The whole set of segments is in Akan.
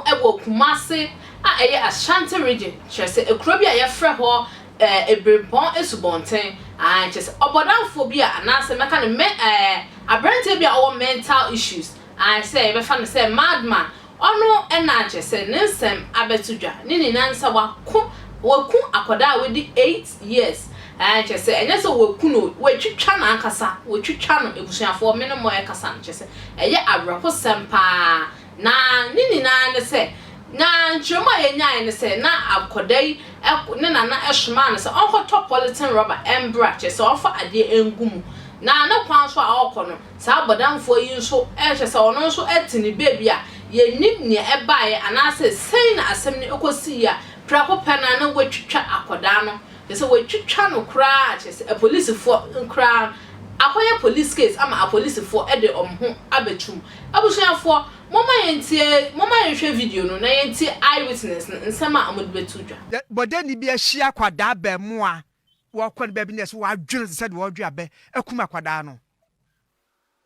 mu wɔ Kumasi a ɛyɛ Ashanti Region, kyerɛ sɛ ekuro bi a yɛfrɛ hɔ ɛɛ Ebirempɔn Asubɔnten, ae, kyerɛ sɛ ɔbɔdamfoɔ bi a anaasɛ mɛka no mɛ ɛɛ aberanteɛ bi a ɔwɔ mental issues, ae, sɛ yɛbɛfa no sɛ madman, Ɔno na kyerɛ sɛ ne nsɛm abɛto dwa ne nyinaa ne sɛ wako waku akwadaa a wadi 8 years. Ɛɛ, kyerɛ sɛ ɛnyɛ sɛ waku no, watwitwa no ankasa, watwitwa no. Abusuafoɔ, me ne mo ɛkasa no, kyerɛ sɛ ɛyɛ awerɛhosɛm paa. Na ne nyinaa ne sɛ, na nkyerɛmu a yɛnyaeɛ ne sɛ na akwadaa yi ne nana ɛsomaa no sɛ ɔnkɔtɔ polythene rubber ɛmbra, kyerɛ sɛ ɔmfa adeɛ ngu mu. Na ne kwan so a ɔrekɔ no, saa bɔdamfoɔ yi nso ɛhyɛ sɛ ɔno nso ɛte ne beebi a yɛnim nea ɛbaeɛ anaasɛ sɛn na asɛm no ɛkɔsi yi a, prɛko pɛ na na watwitwa akwadaa no, kyerɛ sɛ watwitwa no koraa. Kyerɛ sɛ apolisifoɔ koraa akɔyɛ police case ama apolisifoɔ ɛde wɔn ho abɛtum. Abusuafoɔ, momma yɛntie, momma yɛnhwɛ video no na yɛntie eyewitness no nsɛm a wɔde bɛto dwa. Bɔdani bi ahyia akwadaa bɛn a wɔkɔ no baabi na ɛsɛ wɔadwene sɛ deɛ wɔdwe abɛ akum akwadaa no.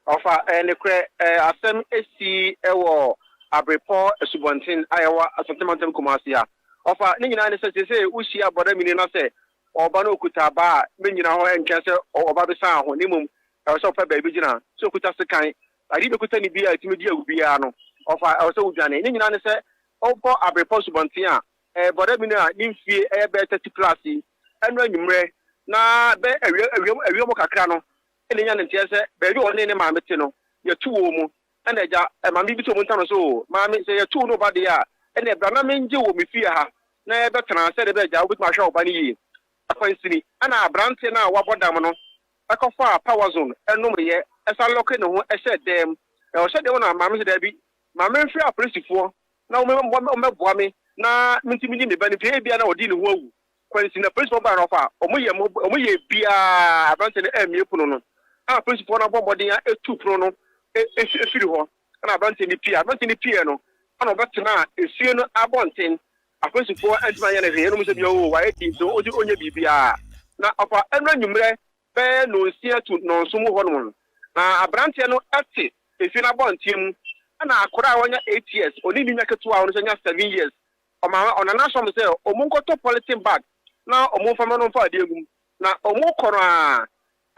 Ɔfa ɛɛ nokorɛ, asɛm esi ɛwɔ Abrepɔ Asubɔnten a ɛwɔ Asantemantam Kumasi a ɔfa ne nyinaa ne sɛ sese wohyia bɔdamini na sɛ ɔba no okuta aba a, menyina hɔ ɛnkyɛn sɛ ɔba bɛsan ho ne mmom ɛwɔ sɛ ɔpɛ baabi gyina sɛ okuta sekan ade bɛkuta ne bi a ɛtumi di awu biara no. Ɔfa ɛwɔ sɛ wodwane. Ne nyinaa ne sɛ ɔkɔ Abrepɔ Asubɔnten a bɔdamini a ne mfie ɛyɛ bɛyɛ 30 plus yi, ɛno anwummerɛ na bɛ awia awia awia mu kakra no, ɛna nya ne nteɛ sɛ baabi a ɔne ne maame te no yɛtu wɔ mu. Ɛna agya maame bi sɛ ɔmo nta no so, "Maame, sɛ yɛtu no ba deɛ a, ɛna ɛbra na mengye wɔ me fie ha na yɛbɛtena sɛde bɛ agya wobɛtumi ahwɛ wo ba no yie." Akwansini ɛna aberanteɛ no a wabɔ dam no ɛkɔfa Power Zone ɛnom yɛ ɛsan lock ne ho ɛhyɛ dɛm. Ɔhyɛ dɛm na maame sɛ, "Daabi, maame, mfiri apolisifoɔ na wɔmmɛboa me na mentumi nye me ba no pie ebia na ɔdi ne ho awu." Kwansi na polisifoɔ baa no, ɔfa ɔmo yɛ ɔmo yɛ biaa, aberanteɛ no ɛmmie pono no a polisifoɔ no abɔ mmɔden a etu pono no efiri hɔ. Ɛna aberanteɛ no pie no, ɛna ɔbɛtena efie no abɔnten. Apolisifoɔ ɛntumi anyɛ no hwee. Ɛnum sɛ bi o wayɛ di nso ɔdi ɔnyɛ biribiara. Na ɔfa ɛnu anwummerɛ bɛyɛ 6:30 to 7 mu hɔnom no, na aberanteɛ no ɛte efie no abɔnten mu, ɛna akwadaa a wɔnya 8 years, ɔne ne nua ketewa a ɔno nso nya 7 years, ɔmaame ɔnana sɔm sɛ ɔmo nkɔtɔ polythene bag na ɔmo nfa no nfa adeɛ gum. Na ɔmo kɔ no a,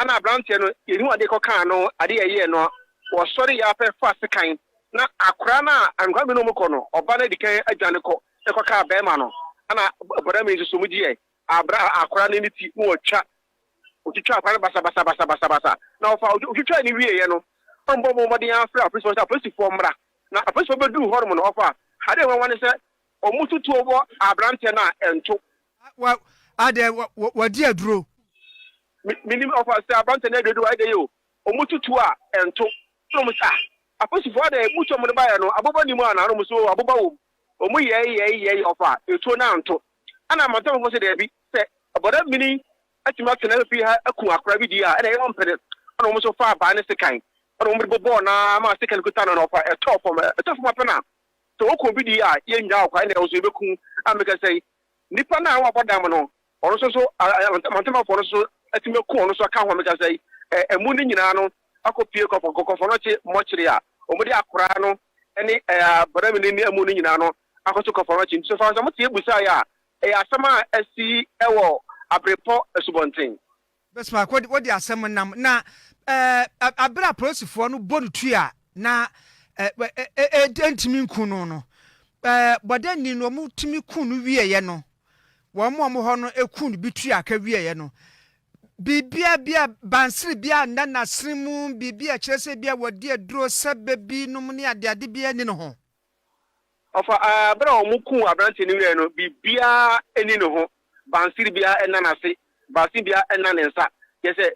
ɛna aberanteɛ no yɛnu adeɛ kɔkaa no adeɛ yɛyɛ no, wɔsɔre yɛ apɛ fa sekan na akwadaa no a nkwadaa bi no ɔmo kɔ no, ɔba no adi kan adwane kɔ ɛkɔkaa bɛrima no. Ɛna bɔdam yi nso so mo gyeɛ abra akwadaa no ne ti na wɔtwa otwitwa akwadaa no basabasa basabasa basa. Na ɔfa otwitwa ne wie yɛ no, ɔmbɔ mo mmɔden afrɛ apolisifoɔ sɛ apolisifoɔ mmra. Na apolisifoɔ bɛduru hɔnom no, ɔfa adeɛ nwanwa ne sɛ ɔmo tutuo bɔ aberanteɛ no a ɛnto. Wa adeɛ wɔdi aduro. Minim ɔfa sɛ aberanteɛ no aduro ayɛ yɛ o, ɔmo tutuo a ɛnto. Na ɔmo sɛ, ah, apolisifoɔ adeɛ mutu ɔmo de baeɛ no, aboba ni mu ana? Ɔmo so aboba wɔ mu. Ɔmo yɛ yɛ yɛ, ɔfa etuo no anto. Ɛna amantamfoɔ sɛ dɛbi, sɛ ɔbɔdɛ mini atumi atena fi ha aku akora bi di a, ɛna ɛyɛ ɔmpene. Ɛna ɔmo nso fa abaa ne sekan, ɛna ɔmo de bɔbɔɔ naa ma sekan kuta no na ɔfa ɛtɔɔ fam apɛ na sɛ wɔkɔ bi di a, yɛn nyinaa ɔkwa ɛna ɛwɔ so yɛbɛku. Ameka sɛ nipa no a wabɔ dam no, ɔno nso so amantamfoɔ no so atumi aku ɔno nso aka ho. Ameka sɛ ɛmu no nyinaa no akɔ pie kɔfɔ kɔfɔ no kye mmɔkyere a ɔmo de akora no ɛne bɔdam no ne ɛmu no nyinaa no akɔto kɔfɔ no kye. Nti so fa sɛ mo tie busa yɛ a, ɛyɛ asɛm a ɛsi ɛwɔ Abrepɔ Asubɔnten. Bɛsima wɔde asɛm nam na abere a polisifoɔ no bɔ no tu a na ɛntumi nku no, bɔdani no wɔn tumi ku no wieɛ no, wɔn a wɔn hɔ no eku no bi tu aka wieɛ no, biribia bia bansere bia nna n'asene mu, biribi a kyerɛ sɛ bia wɔde aduro sɛbɛ bi nom ne adeade bi ani ne ho. Ɔfa abere a wɔn ku aberante no wieɛ no, biribiara ani ne ho, bansere bia ɛna n'ase, bansere bia ɛna ne nsa. Yɛ sɛ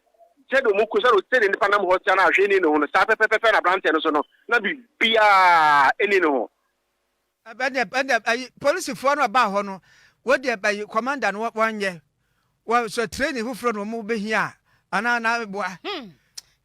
sɛdeɛ ɔmo ku sɛdeɛ nipa nam hɔ tia na ahwɛ ni ne ho no, saa pɛpɛpɛpɛ na aberanteɛ no so no na biribiara ɛni ne ho. Ɛnɛ ɛyi polisifoɔ no ɔbaa hɔ no, wɔde ɛyi commander no wɔnyɛ wɔ sɛ training foforɔ na wɔn bɛhia anaa na boa.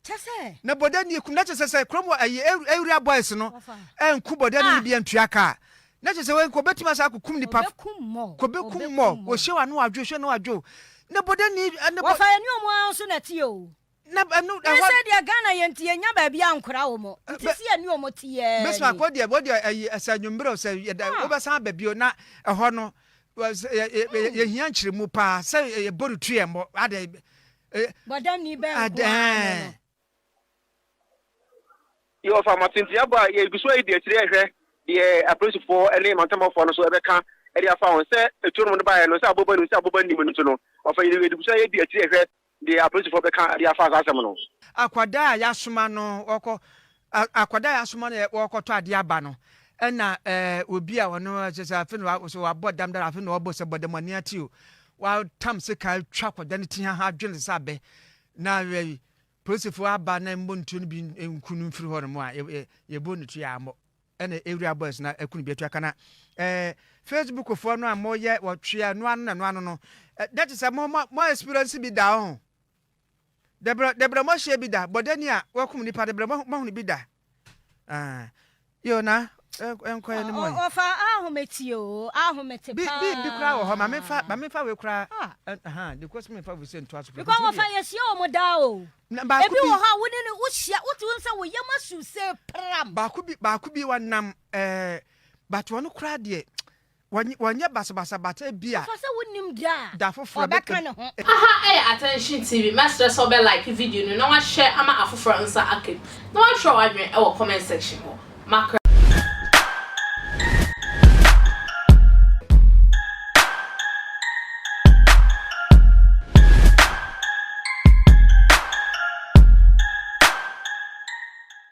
Kyɛ sɛ. Na bɔdani kum na kyɛ sɛ kurom wɔ ɛyi area boys no ɛnku bɔdani no bi ntua kaa na kyɛ sɛ wɔn kò bɛtumi asa akɔkum nipa. Kò bɛkum mɔ wɔhyɛ wa no wadwo hyɛ no wadwo na bɔdani ɛne bɔ. Wɔfa yɛn ni ɔmo ara nso na ti o. Na ɛno Ne ɛhɔ. sɛ deɛ Ghana yɛ nti yɛnnya baabi a nkora wɔn nti sɛ yɛne wɔn te yɛɛ Bismarck ni. wo deɛ wo deɛ ɛyi ɛsɛ anwummerɛ o sɛ yɛda Ah. wobɛsan aba bio na ɛhɔ no yɛhia nkyerɛmu paa sɛ yɛbɔ no tu yɛn mmɔ adɛ Bɔdamni bɛn nko ara ne no. Yɛ ɔfa ma tenten abɔ a yɛgu so redi akyire rehwɛ deɛ apolisifoɔ ne mantamfoɔ no nso bɛka de afa ho. Sɛ etuo nom no baeɛ no, sɛ aboba nim sɛ aboba nnim no nso no, ɔfa yɛgu so redi akyire rehwɛ deɛ apolisifoɔ bɛka de afa saa asɛm no. Akwadaa a yɛasoma no ɔkɔ akwadaa a yɛasoma no ɔrekɔtɔ adeɛ aba no ɛna ɛɛ obi a ɔno kyerɛ sɛ afe na sɛ wabɔ dam dada afe na ɔbɔ sɛ bɔdamɔne ate o watam sekan atwa akwadaa no ti haha adwene sɛ abɛ na ɛɛ Polisifo aba na mbɔ ntuo no bi nku no mfiri hɔ nom a yɛbɔ no tuo a ammɔ ɛna area boys na aku no bi atua ka na eh, Facebook foɔ no a moyɛ wɔtwea ɛno ano na ɛno ano no eh, that is mo mo mo experience bi da ho dɛbrɛ dɛbrɛ mo ahyia bi da bɔdani a wɔkum nipa dɛbrɛ mo mo bi da ah yo na nkɔ yɛ ne mu ɔfa ahometie o ahomete paa bi bi koraa wɔ hɔ ma memfa ma memfa wei koraa ah de kɔsi memfa wei sɛ ntoa so because wɔfa yɛhyia wɔn daa o ebi wɔ hɔ a wo ne no wohyia wote wo sɛ wo yam asu sɛ pram baako bi baako bi wɔnam ɛɛ but wɔn koraa deɛ Wɔnyɛ basabasa but ebia. Ɔfa sɛ wonim da a Da foforɔ ɔbɛka ne ho. Aha yɛ Attention TV, mɛsrɛ sɛ wobɛ like video no na wa share ama afoforɔ nsa aka mu, na watwerɛ w'adwene wɔ comment section hɔ. Makra.